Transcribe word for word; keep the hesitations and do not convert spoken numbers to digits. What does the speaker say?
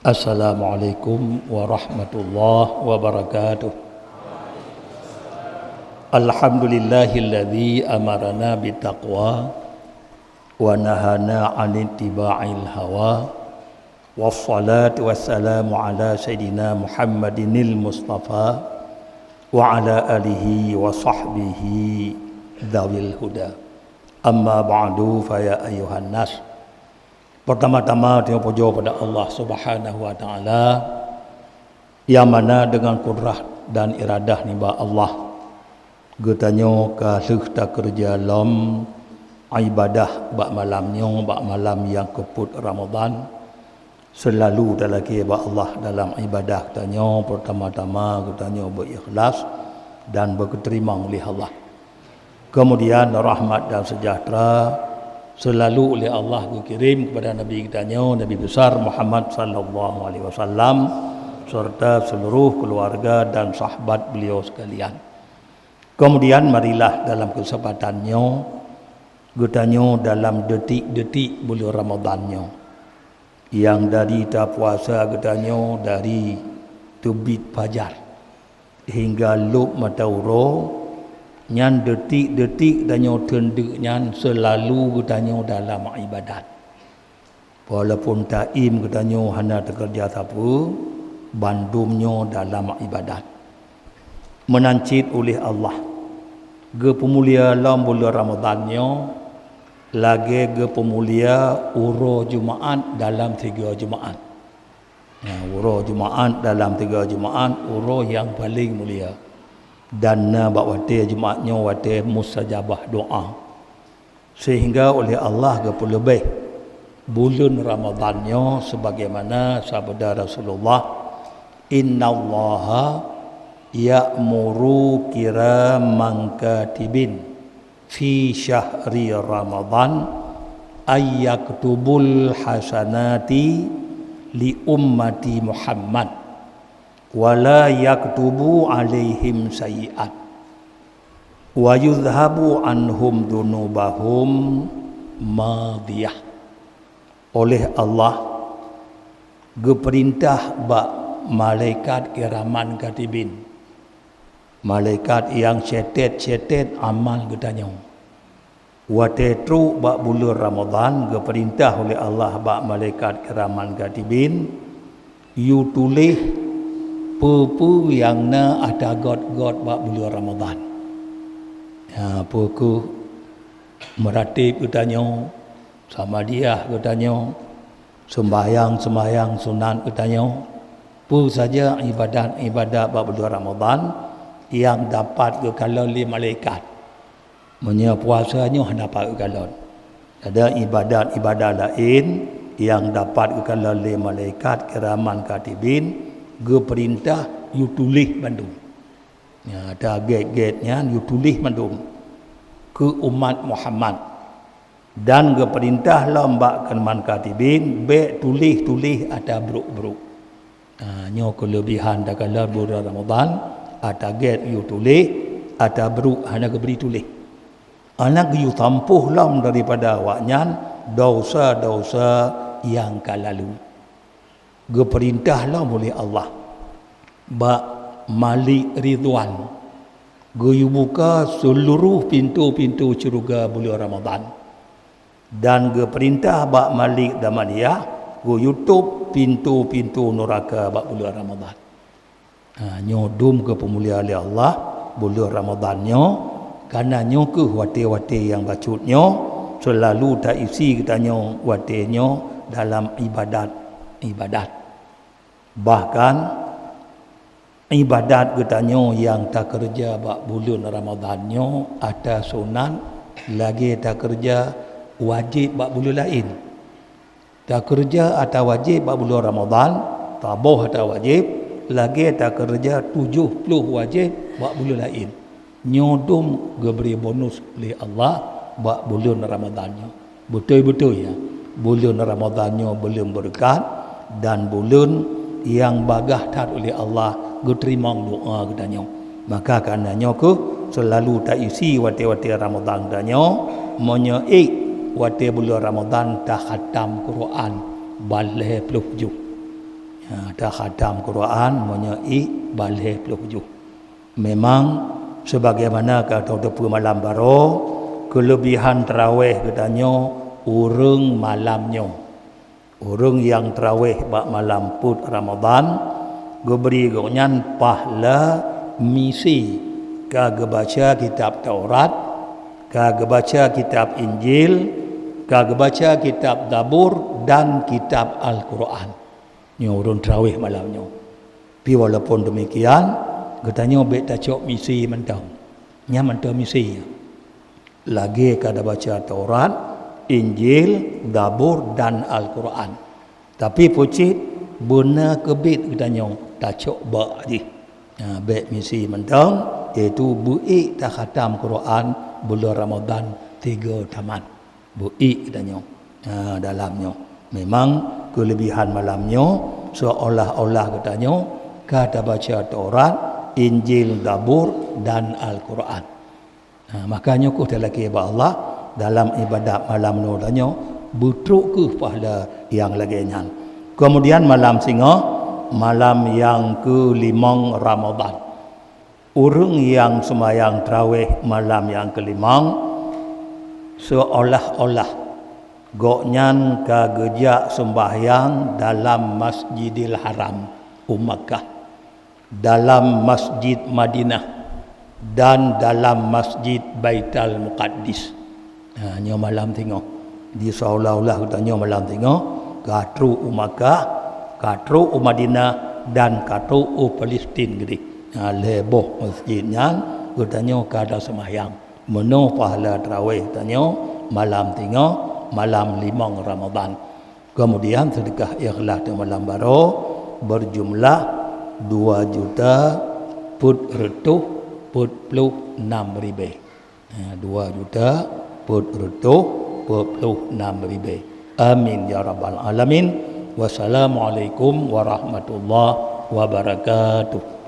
Assalamualaikum warahmatullahi wabarakatuh. Alhamdulillahilladzi amarana bitaqwa wa nahana 'an ittiba'il hawa. Wassalatu wassalamu ala sayyidina Muhammadinil Mustafa wa ala alihi wa sahbihi dzawil huda. Amma ba'du, fa ya ayyuhan nas. Pertama-tama, tanyoe pujoe pada Allah Subhanahu wa Ta'ala, nyang mana deungon kudrah dan iradah nibak Allah, geutanyoe ka lheueh takeureuja lom ibadah bak malam nyoe, bak malam nyang keupeuet Ramadhan. Seulalu talakée bak Allah dalam ibadah geutanyoe, pertama-tama geutanyoe beu-ikhlas dan beukeuteurimong lé Allah. Keumudian, rahmat dan seujahteura seulalu lé Allah geukirém keupada Nabi geutanyoe, Nabi Besar Muhammad sallallahu alaihi wasallam, serta seuluruh keuluwarga dan sahabat beliau sekalian. Keumudian, marilah dalam keuseumpatan nyoe, geutanyoe dalam deutik-deutik buleuen Ramadhan nyoe, nyang dari tapuasa geutanyoe dari teubiet fajar hingga lôb mata uroe, nyan deutik-deutik tanyoe teundeuk nyan seulalu geutanyoe dalam ibadat. Walaupun taim geutanyoe hana teukeureuja sapeue, bandum nyoe dalam ibadat. Meunan cit uléh Allah geupeumulia lom buleuen Ramadhan nyoe lagée geupeumulia uroe Jumaat dalam tiga Jumaat. Nah, uroe Jumaat dalam tiga Jumaat, uroe nyang paleng mulia. Dan na bak watée Jumaat nyoe watée mustajabah doá. Sehingga uléh Allah geupeuleubeh buleuen Ramadhan nyoe, sebagaimana sabda Rasulullah, "Innallaha ya'muru kiraman katibin fi syahri Ramadhan ayyaktubul hasanati li ummati Muhammad, wa la yaktubu alaihim sayyi'at, wa yuzhabu anhum dunubahum madiyah." Uléh Allah geupeurintah bak malaikat kiraman katibin, malaikat nyang catet-catet amal geutanyoe. Watée trok bak buleuen Ramadhan, geupeurintah uléh Allah bak malaikat kiraman katibin, yue tuléh peue-peue nyang na ata göt-göt bak buleuen Ramadhan. Ha, peue kheueh meuratéb geutanyoe, samadiyah geutanyoe, seumbahyang-seumbahyang sunat geutanyoe, peue saja ibadat-ibadat bak buleuen Ramadhan nyang dapat geukalon lé malaikat. Meunyoe puasa nyoe hana pat geukalon. Ada ibadat-ibadat laén nyang dapat geukalon lé malaikat kiraman katibin, geupeurintah yue tuléh bandum. Nyan, ata gét-gét nyan yue tuléh mandum keu umat Muhammad. Dan geupeurintah lom bak kiraman katibin bék tuléh-tuléh ata brok-brok. Ha, nyoe keuleubihan takalon buleuen Ramadhan, ata gét yue tuléh, ata brok hana geubri tuléh. Hana geuyue sampôh lom daripada awaknyan desya-desya nyang ka lalu. Geupeurintah lom uléh Allah bak Malik Ridwan geuyue buka seuluruh pintoe-pintoe syeuruga buleuen Ramadhan. Dan geupeurintah bak Malik Zamaniyah geuyue tôb pintoe-pintoe nuraka bak buleuen Ramadhan. Ha, nyoe dum geupeumulia lé Allah buleuen Ramadhan nyoe, kareuna nyoe kheueh watée-watée nyang bacut nyoe, seulalu taisi geutanyoe watée nyoe dalam ibadat-ibadat. Bahkan, ibadat geutanyoe nyang takeureuja bak buleuen Ramadhan nyoe ata sunat lagée takeureuja wajéb bak buleuen laén. Takeureuja ata wajéb bak buleuen Ramadhan, taboh ata wajéb, lagée takeureuja tujoh ploh wajéb bak buleuen laén. Nyoe dum geubri bonus lé Allah bak buleuen Ramadhan nyoe. Beutôi-beutôi, ya, buleuen Ramadhan nyoe buleuen beureukat dan buleuen nyang bagaih that uléh Allah geuteurimong doá geutanyoe. Maka kareuna nyoe kheueh selalu taisi watée-watée Ramadhan tanyoe, meunyoe ék watée buleuen Ramadhan takhatam Quran balhée ploh juh. Ha, takhatam Quran meunyoe ék balhée ploh juh. Memang sebagaimana ka teupeue malam baroe, keulebihan tarawéh geutanyoe ureuëng malam nyoe. Ureuëng nyang tarawéh bak malam peuet Ramadhan, geubri gobnyan pahala misi ka geubaca kitab Taurat, ka geubaca kitab Injil, ka geubaca kitab Zabur dan kitab Al-Quran. Nyoe ureuëng tarawéh malam nyoe. Pi walaupun demikian, geutanyoe bék tacok misi mantong. Nyan mantong misi. Lagée ka tabaca Taurat, Injil, Zabur dan Al-Quran. Tapi pucit beuna keubiet geutanyoe tacok bak jih. Ha, bék misi mantong, yaitu beuék takhatam Quran buleuen Ramadhan tiga tamat. Beuék geutanyoe, ha, dalam nyoe. Memang keulebihan malam nyoe seolah-olah geutanyoe ka tabaca Taurat, Injil, Zabur dan Al-Quran. Ha, maka nyoe keuh talakée bak Allah dalam ibadat malam nyoe tanyoe beutrok keuh pahala nyang lagée nyan. Kemudian malam singoh, malam nyang keulimong Ramadhan. Ureuëng nyang seumayang tarawéh malam nyang keulimong, seolah-olah gobnyan ka geujak seumbahyang dalam Masjidil Haram u Makkah, dalam Masjid Madinah, dan dalam Masjid Baitul Muqaddis. Ha, nyoe malam singoh. Di seolah-olah geutanyoe malam singoh ka trok u Makkah, ka trok u Madinah, dan ka trok u Palestin geude. Ha, lhée boh masjid nyan geutanyoe ka taseumayang. Meunoe pahala tarawéh tanyoe malam singoh, malam limong Ramadhan. Kemudian sedekah ikhlas di malam baroe berjumlah dua juta peuet reutôh peuet ploh nam ribée. Ha, dua juta peuet reutôh peuet ploh nam ribée. Amin ya rabbal alamin. Wassalamualaikum warahmatullahi wabarakatuh.